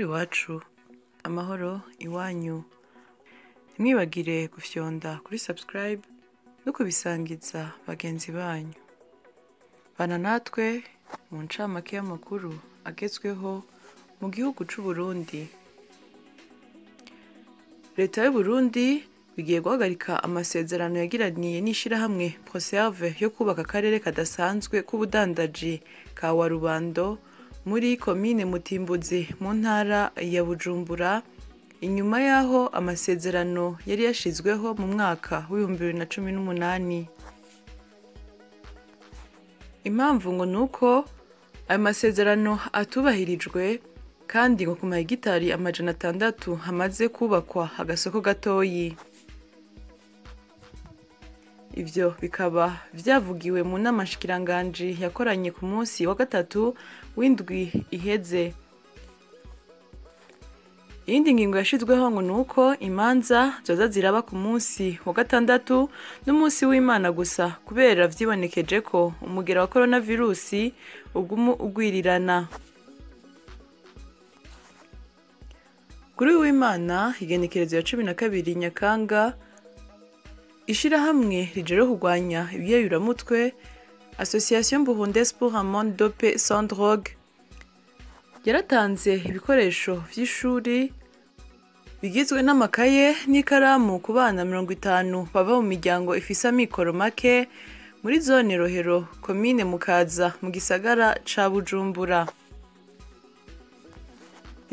Iwacu, amahoro iwanyu. Ntimwibagire gufyonda kuri subscribe no kubisangiza bagenzi banyu. Bana natwe mu ncamake y'amakuru agezweho mu gihugu c'u Burundi. Leta y'Uburundi igiye guhagarika amasezerano yagiraniye n'ishirahamwe Proserve yo kubaka akarere kadasanzwe k'ubudandaji ka Warubando muri komine Mutimbuzi mu ntara ya Bujumbura, inyuma y'aho amasezerano yari yashizweho mu mwaka w'2018. Impamvu ngo nuko ayo masezerano atubahirijwe kandi ngo ku mahegitari 600 hamaze kubakwa agasoko gatoyi. Ivyo bikaba vyavugiwe mu nama nshikiranganji yakoranye ku munsi wa gatatu w'indwi iheze. Iyindi ngingo yashizweho ngo nuko imanza zoza ziraba ku munsi wa gatandatu n'umunsi w'Imana gusa, kubera vyibonekeje ko umugera wa coronavirusi uguma ugwirirana. Kuri uyu w'Imana, igenekerezo ya 12 Nyakanga, ishirahamwe rijejwe kurwanya ibiyayuramutwe Association Burundaise pour un monde dopé sans drogue yaratanze ibikoresho vy'ishuri bigizwe n'amakaye n'ikaramu ku bana 50 bava mu miryango ifise amikoro make muri zone Rohero, komine Mukaza, mu gisagara ca Bujumbura.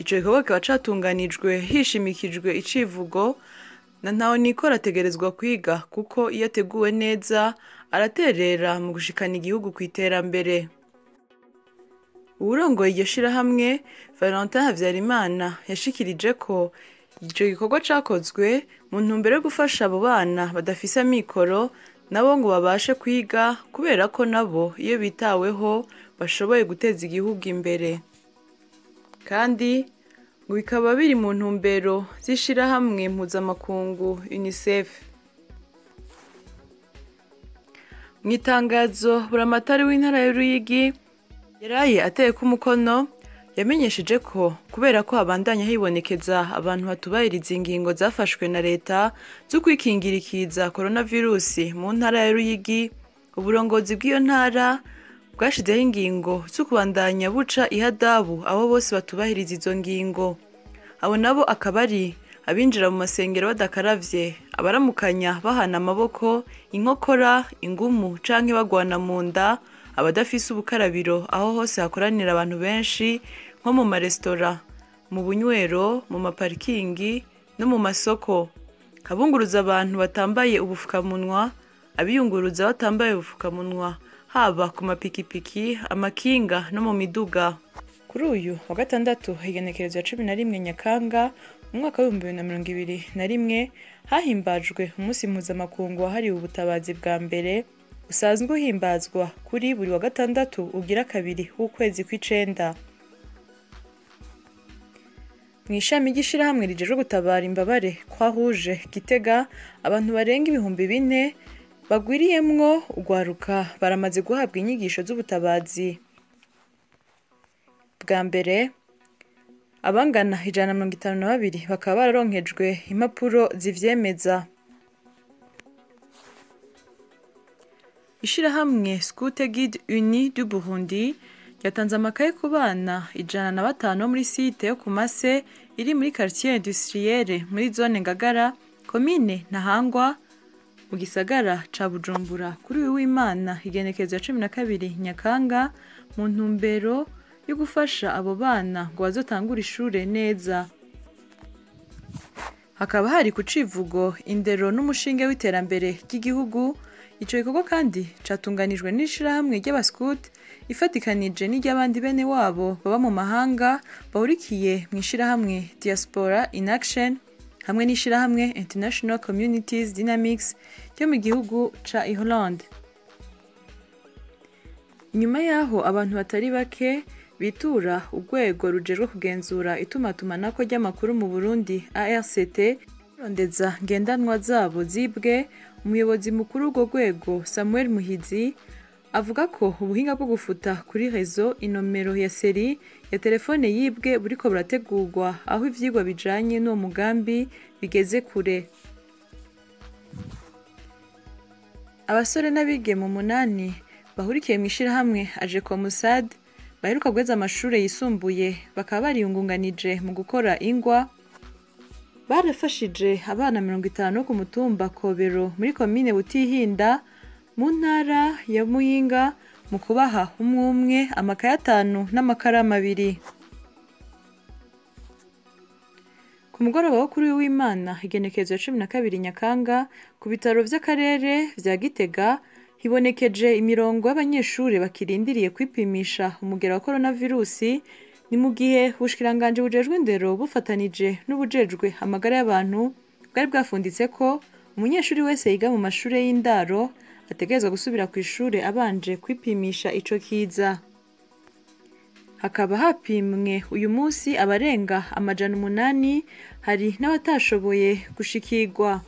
Ico gikorwa kikaba catunganijwe hishimikijwe icivugo na ntahonikora ategerezwa kwiga, kuko iyo ateguwe neza araterera mu gushikana igihugu kw'iterambere. Uwurongoye iryo shirahamwe Valentin Havyarimana yashikirije ko ico gikorwa cakozwe mu ntumbero yo gufasha abo bana badafise amikoro nabo ngo babashe kwiga, kubera ko nabo iyo bitaweho bashoboye guteza igihugu imbere. Kandi ngo bikaba biri mu ntumbero z'ishirahamwe mpuzamakungu UNICEF. Mw'itangazo buramatari w'intara ya Ruyigi yaraye ateyeko umukono, yamenyesheje ko kubera ko habandanya hibonekeza abantu batubahiriza ingingo zafashwe na leta zo kwikingira ikiza coronavirusi mu ntara ya Ruyigi, uburongozi bw'iyo ntara bwashizeho ingingo zo kubandanya buca ihadabu abo bose batubahiriza izo ngingo. Abo nabo akaba ari abinjira mu masengero badakaravye, abaramukanya bahana amaboko, inkokora, ingumu canke bagwana mu nda, abadafise ubukarabiro aho hose hakoranira abantu benshi nko mu maresitora, mu bunywero, mu maparikingi no mu masoko, abunguruza abantu batambaye ubufukamunwa, abiyunguruza batambaye ubufukamunwa haba ku mapikipiki, amakinga no mu miduga. Kuri uyu wa gatandatu igenekerezo ya 11 Nyakanga mu mwaka w'2021 hahimbajwe umunsi mpuzamakungu wahariwe ubutabazi bwa mbere, usanzwe uhimbazwa kuri buri wa gatandatu ugira kabiri w'ukwezi kw'icenda. Mw'ishami ry'ishirahamwe rijejwe gutabara imbabare Croix Rouge Gitega, abantu barenga 4000 bagwiriyemwo urwaruka baramaze guhabwa inyigisho z'ubutabazi bwa mbere, abangana 152 bakaba bararonkejwe impapuro zivyemeza. Ishirahamwe Scout Guide Uni du Burundi ryatanze amakaye ku bana 105 bo muri site yo ku Mase iri muri quartier industrielle muri zone Ngagara, komine Ntahangwa, mu gisagara ca Bujumbura, kuri uyu w'Imana igenekerezo ya 12 Nyakanga, mu ntumbero yo gufasha abo bana ngo bazotangure ishure neza. Hakaba hari ku civugo indero n'umushinge w'iterambere ry'igihugu. Ico gikorwa kandi catunganijwe n'ishirahamwe ry'abascout ifatikanije n'iry'abandi bene wabo baba mu mahanga bahurikiye mw'ishirahamwe Diaspora in Action hamwe n'ishirahamwe International Communities Dynamics ryo mu gihugu ca Ireland. Inyuma yaho abantu batari bake bitura urwego rujejwe kugenzura itumatumanako ry'amakuru mu Burundi ARCT rondeza ngendanwa zabo zibwe, umuyobozi mukuru w'urwo rwego Samuel Muhizi avuga ko ubuhinga bwo gufuta kuri rezo inomero ya seri ya telefone yibwe buriko burategurwa, aho ivyigwa bijanye n'uwo mugambi bigeze kure. Abasore n'abigeme 8 bahurikiye mw'ishirahamwe Ajekomusad baheruka guheza amashure yisumbuye bakaba bariyungunganije mu gukora ingwa, barafashije abana 50 ku mutumba Kobero muri komine Butihinda mu ntara ya Muyinga mu kubaha umwe umwe amakaye 5 n'amakaramu 2. Ku mugoroba wo kuri w'Imana igenekerezo ya 12 Nyakanga ku bitaro vy'akarere vya Gitega hibonekeje imirongo y'abanyeshure bakirindiriye kwipimisha umugera wa coronavirusi. Ni mu gihe ubushikiranganje bujejwe indero bufatanije n'ubujejwe amagara y'abantu bwari bwafunditse ko umunyeshuri wese yiga mu mashure y'indaro ategerezwa gusubira kw'ishure abanje kwipimisha ico kiza. Hakaba hapimwe uyu munsi abarenga 800, hari n'abatashoboye gushikirwa.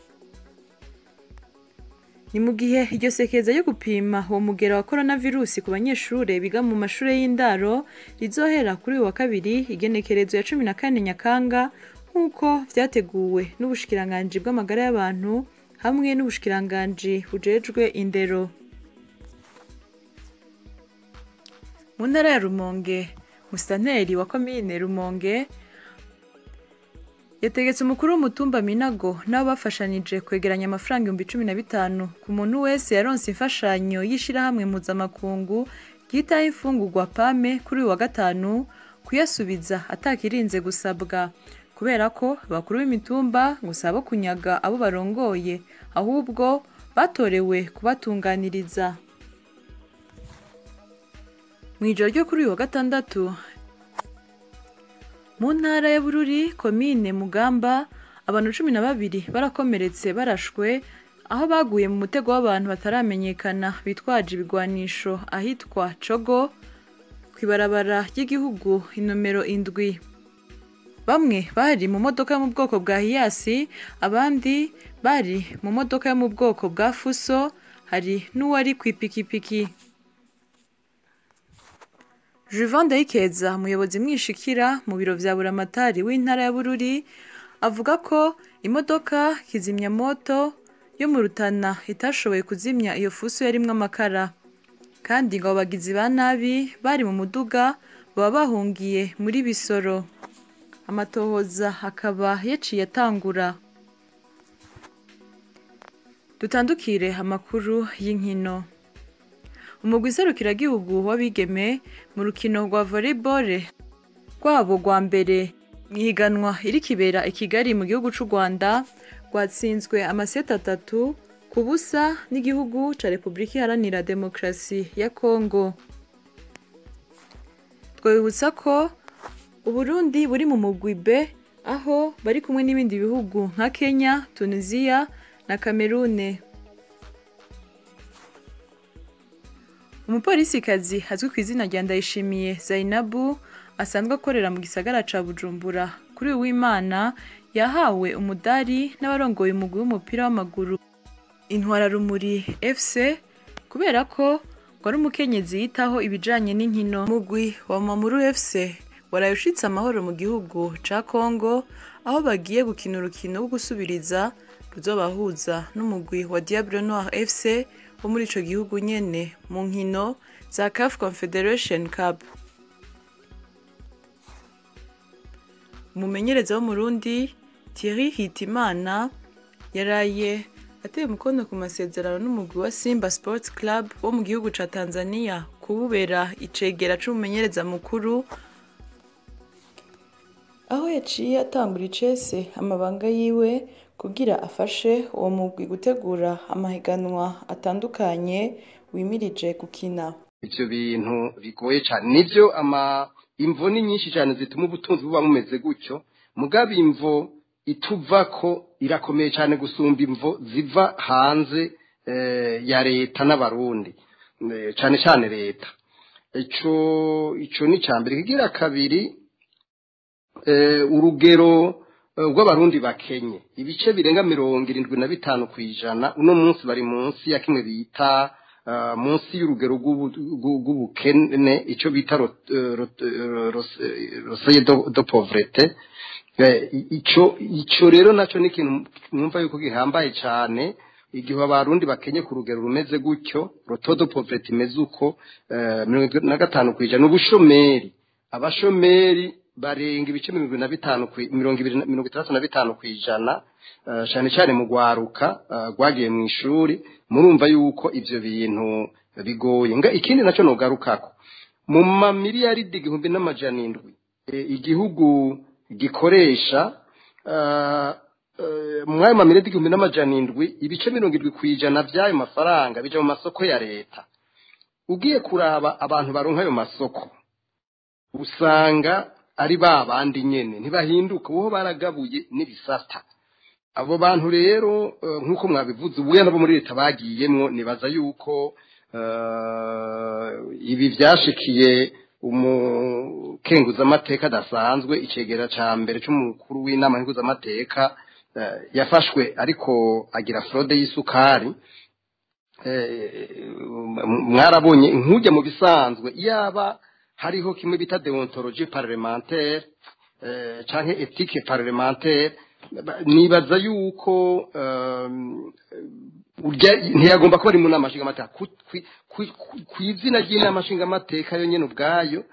Ni mu gihe iryo sekeza yo gupima uwo mugera wa coronavirusi ku banyeshure biga mu mashure y'indaro rizohera kuri uyu wa kabiri igenekerezo ya 14 Nyakanga, nk'uko vyateguwe n'ubushikiranganji bw'amagara y'abantu hamwe n'ubushikiranganji bujejwe indero. Mu ntara ya Rumonge, musitanteri wa komine Rumonge yategetse umukuru w'umutumba Minago n'abo bafashanije kwegeranya amafaranga 15,000 ku muntu wese yaronse imfashanyo y'ishirahamwe mpuzamakungu ryitaho imfungurwa PAME kuri uyu wa gatanu, kuyasubiza atakirinze gusabwa, kubera ko abakuru b'imitumba ngo si abo kunyaga abo barongoye, ahubwo batorewe kubatunganiriza. Mw'ijoro ryo kuri uyu wa gatandatu mu ntara ya Bururi komine Mugamba abantu 12 barakomeretse barashwe aho baguye mu mutego w'abantu bataramenyekana bitwaje ibigwanisho ahitwa Cogo kw'ibarabara ry'igihugu inomero 7. Bamwe bari mu modoka yo mu bwoko bwa Hiace, abandi bari mu modoka yo mu bwoko bwa Fuso, hari n'uwari kw'ipikipiki. Juvan Ndayikeza, umuyobozi mwishikira mu biro vya Buramatari w'intara ya Bururi, avuga ko imodoka kizimyamoto yo mu Rutana itashoboye kuzimya iyo fuso yarimwo amakara, kandi ngo abo bagizi ba nabi bari mu muduga baba bahungiye muri Bisoro. Amatohoza akaba yaciye atangura. Dutandukire amakuru y'inkino. Umugwi serukiragihugu w'abigeme mu rukino rwa volleyball rwabo rwa mbere mw'ihiganwa irikibera i Kigali mu gihugu c'u Rwanda rwatsinzwe amaseti 3-0 n'igihugu ca Republika Iharanira Demokarasi ya Kongo. Twibutsa ko Uburundi buri mu mugwi B, aho bari kumwe n'ibindi bihugu nka Kenya, Tunisia na Cameroon. Umupolisikazi azwi ku izina rya Ndayishimiye Zainabu asanzwe akorera mu gisagara ca Bujumbura, kuri uyu w'Imana yahawe umudari n'abarongoye umugwi w'umupira w'amaguru Intwararumuri FC kubera ko ngo ari umukenyezi yitaho ibijanye n'inkino. Umugwi wa Mamuru FC waraye ushitse amahoro mu gihugu ca Kongo, aho bagiye gukina urukino rwo gusubiriza ruzobahuza n'umugwi wa Diable Noir FC wo muri ico gihugu nyene mu nkino za CAF Confederation Cup. Umumenyereza w'Umurundi Thierry Hitimana yaraye ateye umukono ku masezerano n'umugwi wa Simba Sports Club wo mu gihugu ca Tanzania kuwubera icegera c'umumenyereza mukuru, aho yaciye atangura icese amabanga yiwe kugira afashe uwo mugwi gutegura amahiganwa atandukanye wimirije gukina. Ivyo bintu bigoye cyane nivyo, ama imvo ni nyinshi cyane zituma ubutunzi buba bumeze gutyo, mugabe imvo ituvako irakomeye cyane gusumba imvo ziva hanze ya leta n'abarundi, cyane cyane leta. Ico ni cambere. Kigira kabiri, urugero rw'abarundi bakenye ibice birenga 75% uno munsi bari munsi ya kimwe bita munsi y'urugero rw'ubukene, icyo bita seuil de pauvreté. Ico rero naco ni ikintu mwumva yuko gihambaye cane. Igihe Abarundi bakenye ku rugero rumeze gutyo, taux de pauvreté imeze uko, 75%, ubushomeri, abashomeri barenga ibice 75, 20, 65%, cyane cyane mu gwaruka rwagiye mu ishuri. Murumva yuko ivyo bintu bigoye. Nga ikindi naco nogarukako, mu mamiliyaridi 1700 igihugu gikoresha, mu ayo mamiliyaridi 1700, ibice 70% vy'ayo mafaranga bija mu masoko ya leta. Ugiye kuraba abantu baronka ayo masoko, usanga ari ba bandi nyene, ntibahinduka, uwo baragabuye n'ibisata. Abo bantu rero, nk'uko mwabivuze, ubuya nabo muri leta bagiyemwo. Nibaza yuko ibi vyashikiye umukenguzamateka adasanzwe, icegera ca mbere c'umukuru w'inama nkenguzamateka, yafashwe ariko agira fraude y'isukari. Mwarabonye nkujya mu bisanzwe, yaba hariho kimwe bita déontologie parlementaire canke éthique parlementaire, nibaza yuko ntiyagomba kuba ari mu nama nshingamateka. Ku izina ry'inama nshingamateka yo nyene ubwayo,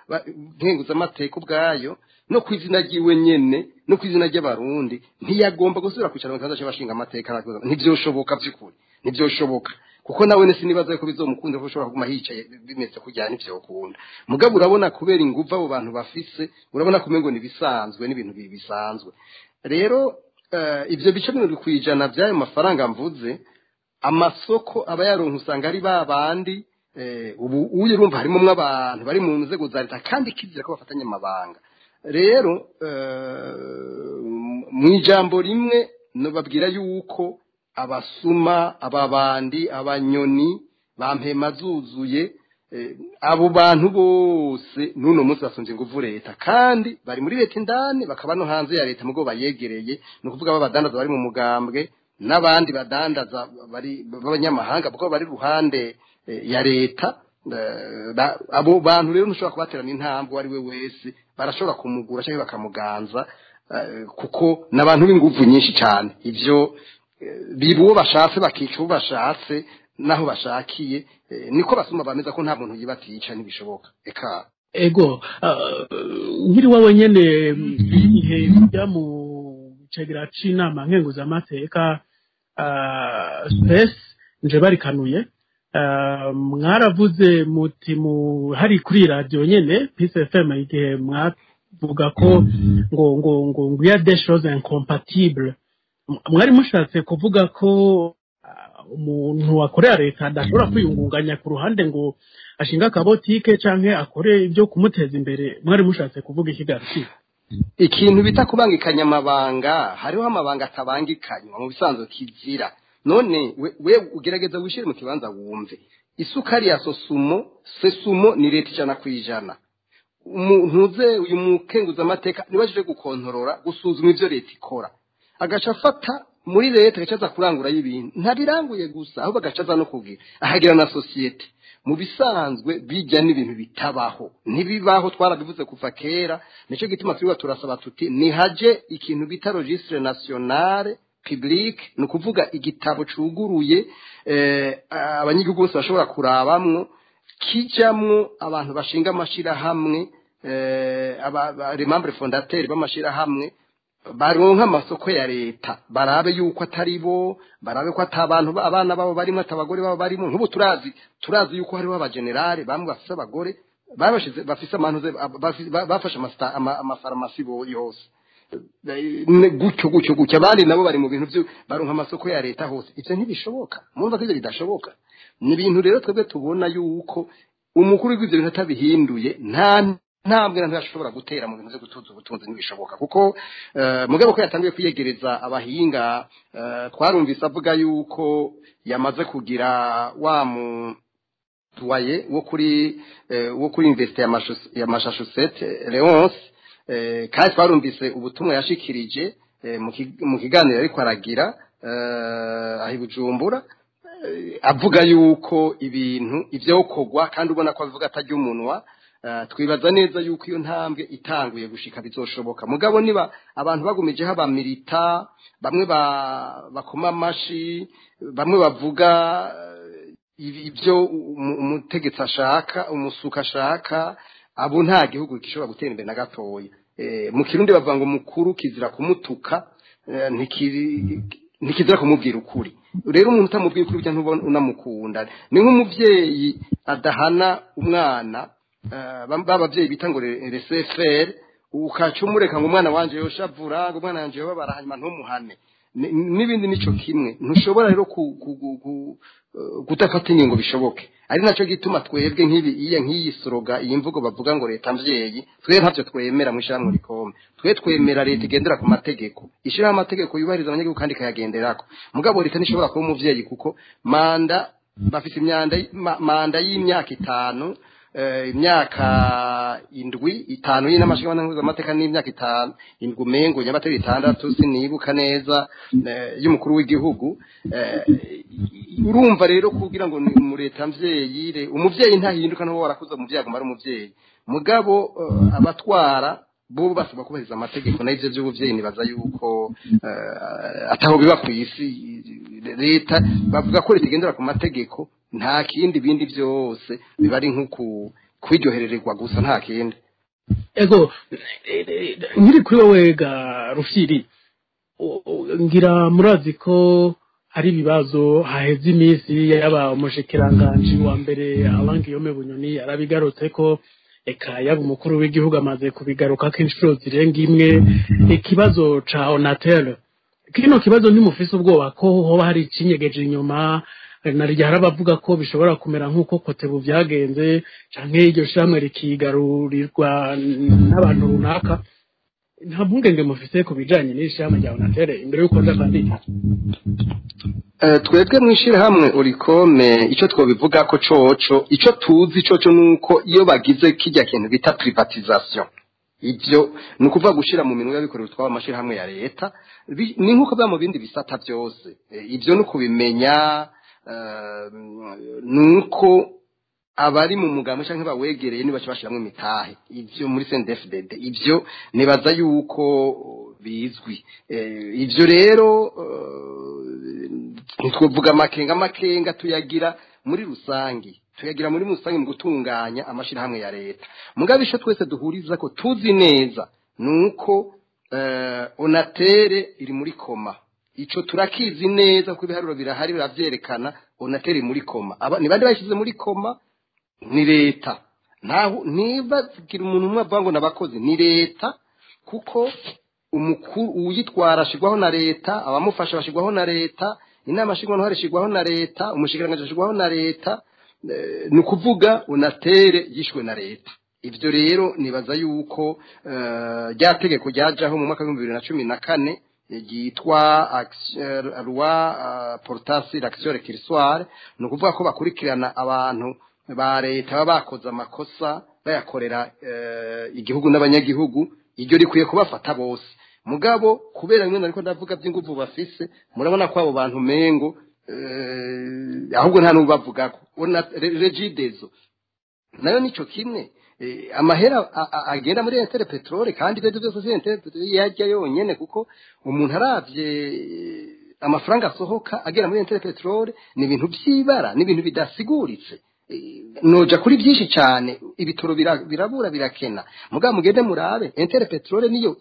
nkenguzamateka ubwayo, no ku izina ryiwe nyene, no ku izina ry'Abarundi, ntiyagomba gusubira kwicara mu kibanza c'abashingamateka. Ntivyoshoboka, vy'ukuri ntivyoshoboka, kuko nawe sinibaza yuko bizomukunda ko ushobora kuguma hicaye bimeze kujyana, ntivyokunda. Mugabo urabona kubera inguvu abo bantu bafise, urabona kumengo nibisanzwe, n'ibintu bisanzwe. Rero ivyo bice 70% vy'ayo mafaranga mvuze, amasoko aba yaronka, usanga ari ba bandi. Ubu uyu urumva harimo abantu bari mu nzego za leta, kandi kizira ko bafatanya amabanga. Rero mu ijambo rimwe nobabwira yuko abasuma, ababandi, abanyoni bampema zuzuye, abo bantu bose n'uno munsi basumvye inguvu leta, kandi bari muri leta indani, bakaba no hanze ya leta mugo bayegereye. Ni ukuvuga babadandaza bari mu mugambwe n'abandi badandaza bari b'abanyamahanga kuko bari ruhande ya leta. Abo bantu rero ntushobora kubaterana intambwe, uwo ari we wese barashobora kumugura cyangwa bakamuganza, kuko n'abantu b'inguvu nyinshi cyane. Ivyo biba uwo bashatse, bakica uwo bashatse naho bashakiye. Niko basuma bameza, ko nta muntu yibatica, ntibishoboka eka. Ego, nkiri wawe nyene, igihe ujya mu cegera c'inama nkenguzamateka, space nje barikanuye, mwaravuze muti mu hari kuri radio nyene Peace FM, igihe mwavuga ko ngo y a des choses incompatibles, mwari mushatse kuvuga ko umuntu akorera leta adashobora kwiyungunganya ku ruhande ngo ashinga akabotike canke akore ibyo kumuteza imbere? Mwari mushatse kuvuga iki garuki? Ikintu bita kubangikanya amabanga, hariho amabanga atabangikanywa, mu bisanzwe kizira. None we ugerageza wishire mu kibanza wumve, isukari ya Sosumo, Sesumo ni leta 100%. Ntuze uyu mukenguza amateka niba aje gukontorora, gusuzuma ivyo leta ikora, agaca afata muri leta, agaca aza kurangura y'ibintu, ntabiranguye gusa, ahubwo agaca aza no kugira ahagira na société. Mu bisanzwe bijya n'ibintu bitabaho, ntibibaho, twarabivuze kuva kera. Nico gituma turiwa turasaba tuti nihaje ikintu bita registre national public, ni ukuvuga igitabo cuguruye, abanyagihugu bose bashobora kurabamwo, kijamwo abantu bashinga amashirahamwe, les membres fondateurs b'amashirahamwe baronka amasoko ya leta, barabe yuko atari bo, barabe ko atabantu abana babo barimo, atabagore babo barimo. Nk'ubu turazi yuko hariho abagenerale bamwe bafise abagore babashize, bafise amantuze, bafashe amafarumasi yose. Gutyo gutyo gutyo, abandi nabo bari mu bintu byo baronka amasoko ya leta hose. Ivyo ntibishoboka, murumva ko ivyo bidashoboka. Ni ibintu rero twebwe tubona yuko umukuru w'ivyo bintu atabihinduye, nta ntambwe na ntashobora gutera mu bintu byo gutuza ubutunzi, ntibishoboka. Kuko mugabo ko yatangiye kwiyegereza abahinga, twarumvise avuga yuko yamaze kugira wa mu doyen wo kuri université ya Massachusetts Leonce, kandi twarumvise ubutumwa yashikirije mu kiganiro ariko aragira aho i Bujumbura. Avuga yuko ibintu ivyokorwa kandi ubona ko avuga atarya umunwa. Twibaza neza yuko iyo ntambwe itanguye gushika bizoshoboka. Mugabo niba abantu bagumijeho abamirita bamwe bakoma amashi, bamwe bavuga ibyo umutegetsi ashaka, umusuka ashaka, abo nta gihugu gishobora gutera imbere na gatoya. Mu Kirundi bavuga ngo mukuru kizira kumutuka, ntikizira kumubwira ukuri. Rero umuntu utamubwira ukuri burya ntubona unamukunda. Ni nk'umuvyeyi adahana umwana, babavyeyi bita ngo laissez-faire, ukaca umureka ngo umwana wanje yoshavura, ngo umwana wanje yobabara, hanyuma ntumuhane. N'ibindi nico kimwe. Ntushobora rero kudafata ingingo bishoboke. Ari naco gituma twebwe nk'ibi iya nk'iyi slogan, iyi mvugo bavuga ngo leta mvyeyi, twe ntavyo twemera mu ishirahamwe Oricome. Twe twemera leta igendera ku mategeko, ishiraho amategeko yubahiriza abanyagihugu kandi ikayagenderako. Mugabo leta ntishobora kuba umuvyeyi, kuko manda bafise imyanda manda y'imyaka 5, imyaka 7, 5 y'inama nshingamateka n'imyaka 5 7 umengo nyabatari 6 sinibuka neza, y'umukuru w'igihugu. Urumva rero kugira ngo ni mu leta mvyeyi, umuvyeyi ntahinduka n'uwo warakuze umuvyeyi aguma ari umuvyeyi. Mugabo abatwara bo basabwa kubahiriza amategeko, na ivyo vy'ubuvyeyi nibaza yuko ataho biba ku isi. Leta bavuga ko leta igendera ku mategeko, nta kindi, bindi byose biba ari nko kwiryoherererwa gusa, nta kindi. Ego, nkiri kuri wowe ga Rufyiri, ngira murazi ko hari ibibazo haheze iminsi, yaba umushikiranganji wa mbere Alain Guillaume Bunyoni yarabigarutse ko, eka yaba umukuru w'igihugu amaze kubigarukako inshuro zirenga imwe, ikibazo ca Onatel. Kino kibazo ntimufise ubwoba ko hoba hari icinyegeje inyuma? Narya hari abavuga ko bishobora kumera nk'uko Kotebu vyagenze, canke iryo shirahamwe rikigarurirwa n'abantu runaka. Nta mpungenge mufise ku bijanye n'iri shirahamwe rya Onatel imbere y'uko nja kwandika? Twebwe mw'ishirahamwe Oricome, ico twobivuga ko coco, ico tuzi coco nuko iyo bagize kirya kintu bita privatisation, ivyo ni ukuvuga gushira mu minwe y'abikorera utwabo amashirahamwe ya leta, ni nk'uko biba mu bindi bisata byose. Ivyo ni ukubimenya, nuko abari mu mugambi canke bawegereye nibaca bashiramwo imitahe. Ivyo muri CNDD-FDD ivyo nibaza yuko bizwi. Ivyo rero ntitwovuga amakenga tuyagira muri rusangi, tuyagira muri rusangi mu gutunganya amashirahamwe ya leta. Mugabe ico twese duhuriza ko tuzi neza nuko Onatel iri muri coma. Ico turakizi neza kuko ibiharuro birahari biravyerekana. Onatel iri muri coma. Aba ni bande bashize muri coma? Ni leta. Ntaho niba gira umuntu umwe avuga ngo nabakozi, ni leta, kuko umukuru uyitwara ashirwaho na leta, abamufasha bashirwaho na leta, inama nshingwantwaro ishirwaho na leta, umushikiranganji ashirwaho na leta. Ni ukuvuga Onatel yishwe na leta. Ivyo rero nibaza yuko rya tegeko ryajaho mu mwaka wa 2014 ryitwa loi portant sur l'action récursoire, ni ukuvuga ko bakurikirana abantu ba leta baba bakoze amakosa bayakorera igihugu n'abanyagihugu, iryo rikwiye kubafata bose. Mugabo kubera bimwe nariko ndavuga by'inguvu bafise, murabona ko abo bantu mengo ahubwo nta n'ubavugako. Regideso nayo nico kimwe, amahera agenda muri Inter Petrole, kandi ibyo byose si Inter Petrole yajya yonyene, kuko umuntu aravye amafaranga asohoka agera muri Inter Petrole ni ibintu by'ibara, ni ibintu bidasiguritse. Noja kuri byinshi cyane, ibitoro birabura, birakena. Mugabo mugende murabe Inter Petrole niyo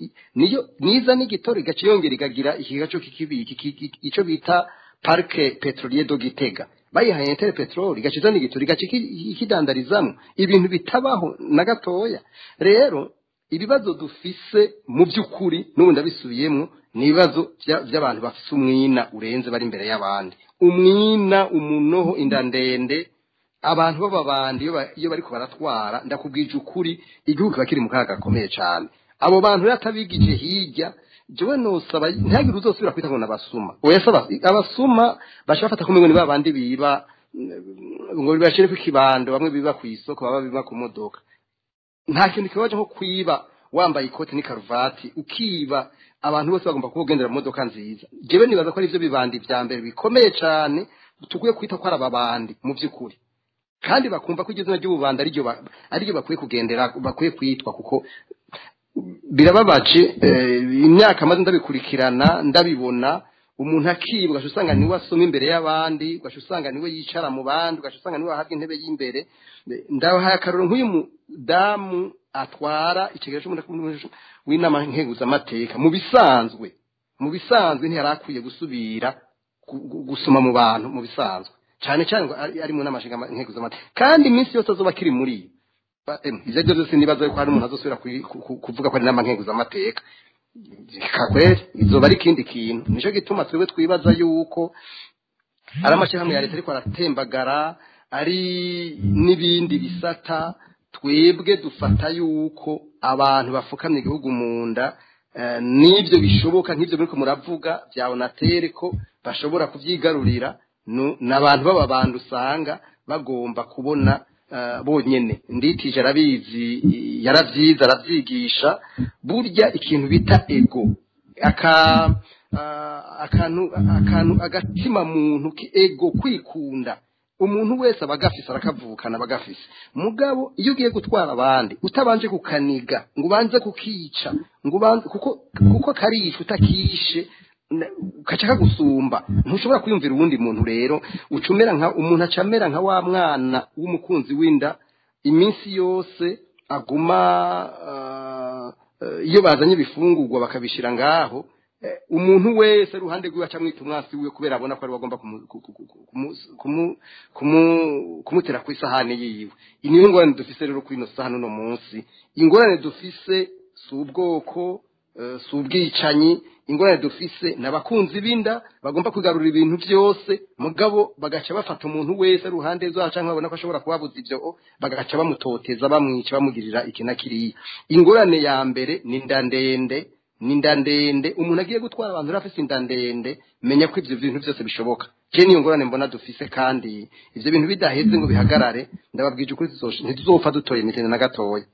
niza n'igitoro igaca yongera ikagira ikiga cyo kikibiki, ico bita parc pétrolier de Gitega. Bayihaye Inter Petrole igaca izana igitoro, igaca ikidandarizamwo ibintu bitabaho na gatoya. Rero ibibazo dufise mu by'ukuri, n'ubu ndabisubiyemwo, ni ibibazo by'abantu bafise umwina urenze, bari imbere y'abandi, umwina, umunoho, inda ndende. Abantu b'ababandi iyo bariko baratwara, ndakubwije ukuri, igihugu kiba kiri mu kaga gakomeye cyane. Abo bantu rero atabigije hirya, jewe nosaba ntihagire uzosubira kwita ngo nabasuma. Oya, saba abasuma baca bafata ko ni babandi biba ngo bibashire ku kibando, bamwe biba ku isoko, baba biba ku modoka. Nta kintu kibaje nko kwiba wambaye ikoti n'ikaruvati, ukiba abantu bose bagomba kugendera mu modoka nziza. Jewe nibaza ko ari byo bibandi vya mbere bikomeye cyane. tukwiye kwita ko ari ababandi mu by'ukuri, kandi bakumva ko iryo zina ry'ububanda ariryo bakwiye kugendera, bakwiye kwitwa, kuko birababaje. Imyaka maze ndabikurikirana ndabibona, umuntu akibwa ugaca usanga niwe asoma imbere y'abandi, ugaca usanga niwe yicara mu bandi, ugaca usanga niwe ahabwa intebe y'imbere. Ndabahaye akarorero nk'uyu mudamu atwara ikigero w'inama nkenguzamateka, mu bisanzwe ntiyari akwiye gusubira gusoma mu bantu mu bisanzwe, cyane cyane ngo ari mu nama nkenguzamateka, kandi iminsi yose azoba akiri muri iyo. Ivyo byose nibaza ko hari umuntu azosubira kuvuga ko ari inama nkenguzamateka kakwere, izoba ari ikindi kintu. Nico gituma twebwe twibaza yuko ari amashyirahamwe ya leta ariko aratembagara, ari n'ibindi bisata. Twebwe dufata yuko abantu bafukamye igihugu mu nda, n'ibyo bishoboka nk'ibyo muriko muravuga bya Onatere ko bashobora kuvyigarurira, n'abantu baba bantu usanga bagomba kubona bonyene. Nditije arabizi, yaravyize, aravyigisha. Burya ikintu bita ego, akantu agatima muntu ki ego, kwikunda, umuntu wese abagafise arakavukana abagafise. Mugabo iyo ugiye gutwara abandi utabanje kukaniga ngo ubanze kukica, ngo ubanze kuko karisha utakishe kaca kagusumba, ntushobora kwiyumvira uwundi muntu. Rero ucumera nka umuntu acamera nka wa mwana w'umukunzi w'inda, iminsi yose aguma iyo bazanye ibifungurwa bakabishira ngaho, umuntu wese ruhande rwiwe acamwita umwasi wiwe, kubera abona ko ari wagomba kumutera ku isahani yiwe. Niyo ngorane dufise rero kuri ino sahani uno munsi. Ingorane dufise si ubwoko, si ubwicanyi, ingorane dufise n'abakunzi b'inda bagomba kugarura ibintu byose, mugabo bagaca bafata umuntu wese ruhande rwacu canke babona ko ashobora kubabuza ivyo, bagaca bamutoteza, bamwica, bamugirira iki na kiriya. Ingorane ya mbere ni inda ndende, ni inda ndende. Umuntu agiye gutwara abantu rafise inda ndende, menya ko ivyo bintu byose bishoboka. Je niyo ngorane mbona dufise, kandi ivyo bintu bidaheze ngo bihagarare, ndababwije ukuri ntituzopfa dutoye imitende na gatoya.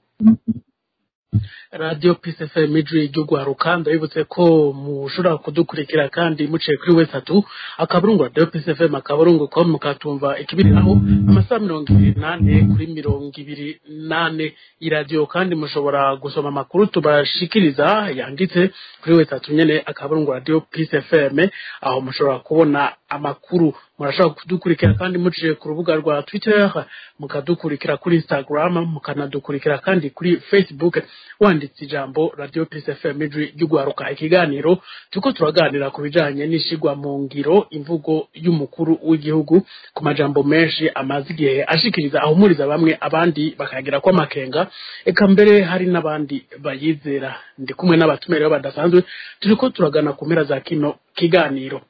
Radio Peace FM ijwi ry'ugwaruka, ndabibutse ko mushobora kudukurikira kandi muciye kuri wesatu akaburungu Radio Peace FM akaburungu com, mukatumva ikibiriraho amasaha 24 kuri 24 iradiyo. Kandi mushobora gusoma amakuru tubashikiriza yanditse kuri wesatu nyene akaburungu Radio Peace FM, aho mushobora kubona amakuru. Murashobora kudukurikira kandi muciye ku rubuga rwa Twitter, mukadukurikira kuri Instagram, mukanadukurikira kandi kuri Facebook wanditse ijambo Radio Peace FM ijwi ry'ugwaruka. Ikiganiro tuko turaganira ku bijanye n'ishigwa mu ngiro imvugo y'umukuru w'igihugu ku majambo menshi amaze igihe ashikiriza, ahumuriza bamwe, abandi bakagira ko amakenga, eka mbere hari n'abandi bayizera. Ndi kumwe n'abatumire badasanzwe, turiko turagana ku mpera za kino kiganiro.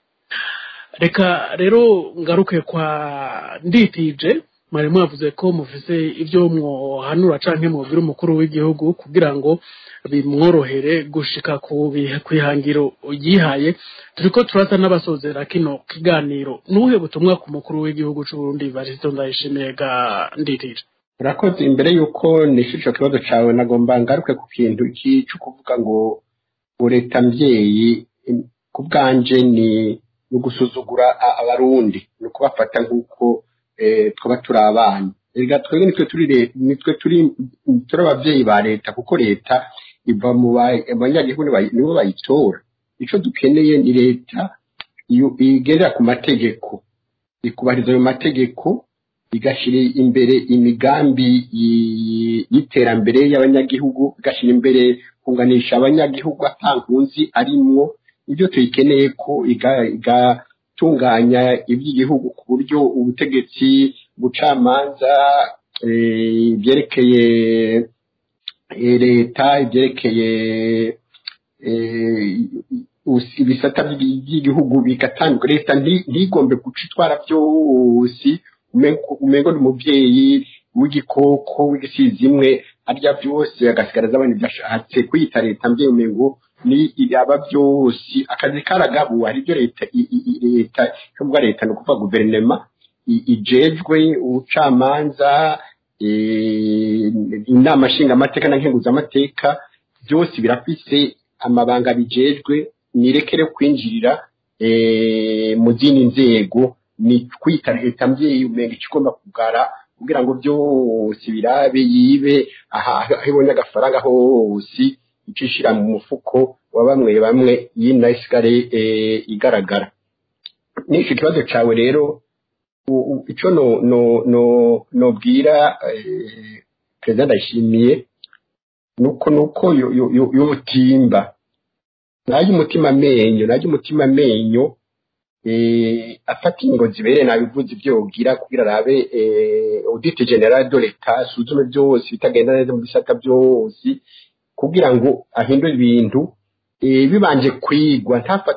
Reka rero ngaruke kwa Nditije. Mwari mwavuze ko mufise ivyo mwohanura canke mwobwira umukuru w'igihugu kugira ngo bimworohere gushika ku kwihangiro yihaye. Turiko turasa n'abasozera kino kiganiro. Nuhe butumwa ku mukuru w'igihugu c'u Burundi Evariste Ndayishimiye ga Nditije? Urakoze. Imbere yuko nishura ico kibazo cawe, nagomba ngaruke ku kintu cyo kuvuga ngo leta mvyeyi ku bwanje ni gusuzugura abarundi, ni kubafata nk'uko twaba turi abana. Erega twebwe nitwe turi abavyeyi ba leta, kuko leta iva mu banyagihugu, nibo bayitora. Ico dukeneye ni leta igendera ku mategeko, ikubahiriza ayo mategeko, igashira imbere imigambi y'iterambere y'abanyagihugu, igashira imbere kunganisha abanyagihugu ata nkunzi arimwo. Ibyo tuyikeneye ko igatunganya iby'igihugu ku buryo ubutegetsi, ubucamanza, ibyerekeye leta, ibyerekeye ibisata by'igihugu bigatandukana. Leta ntigombe guca itwara byose, umengo ni umuvyeyi w'igikoko w'igisizi imwe arya byose agasigaraza abana ibyo ashatse. Kwiyita leta mvyeyi umengo ni ibyaba byose, akazi karagabuwe. Hari ibyo leta leta cyangwa leta ni ukuvuga guverinoma ijejwe, ubucamanza, inama nshingamateka na nkenguzamateka, byose birafise amabanga bijejwe. Nirekere kwinjirira mu zindi nzego. Ni kwita leta mvyeyi umenga ikigomba kugara kugira ngo byose birabe yibe aha aho ibonye agafaranga hose icishira mu mufuko wa bamwe bamwe yina isigare igaragara. N'icyo kibazo cawe rero, ico no nobwira perezida Ndayishimiye nuko yotimba najye umutima amenyo, najye umutima amenyo, afata ingingo zibereye. Nabivuze ibyo yogira kugira arabe audit général de l'État, asuzume byose bitagenda neza mu bisata byose kugira ngo ahindure ibintu bibanje kwigwa, ntafate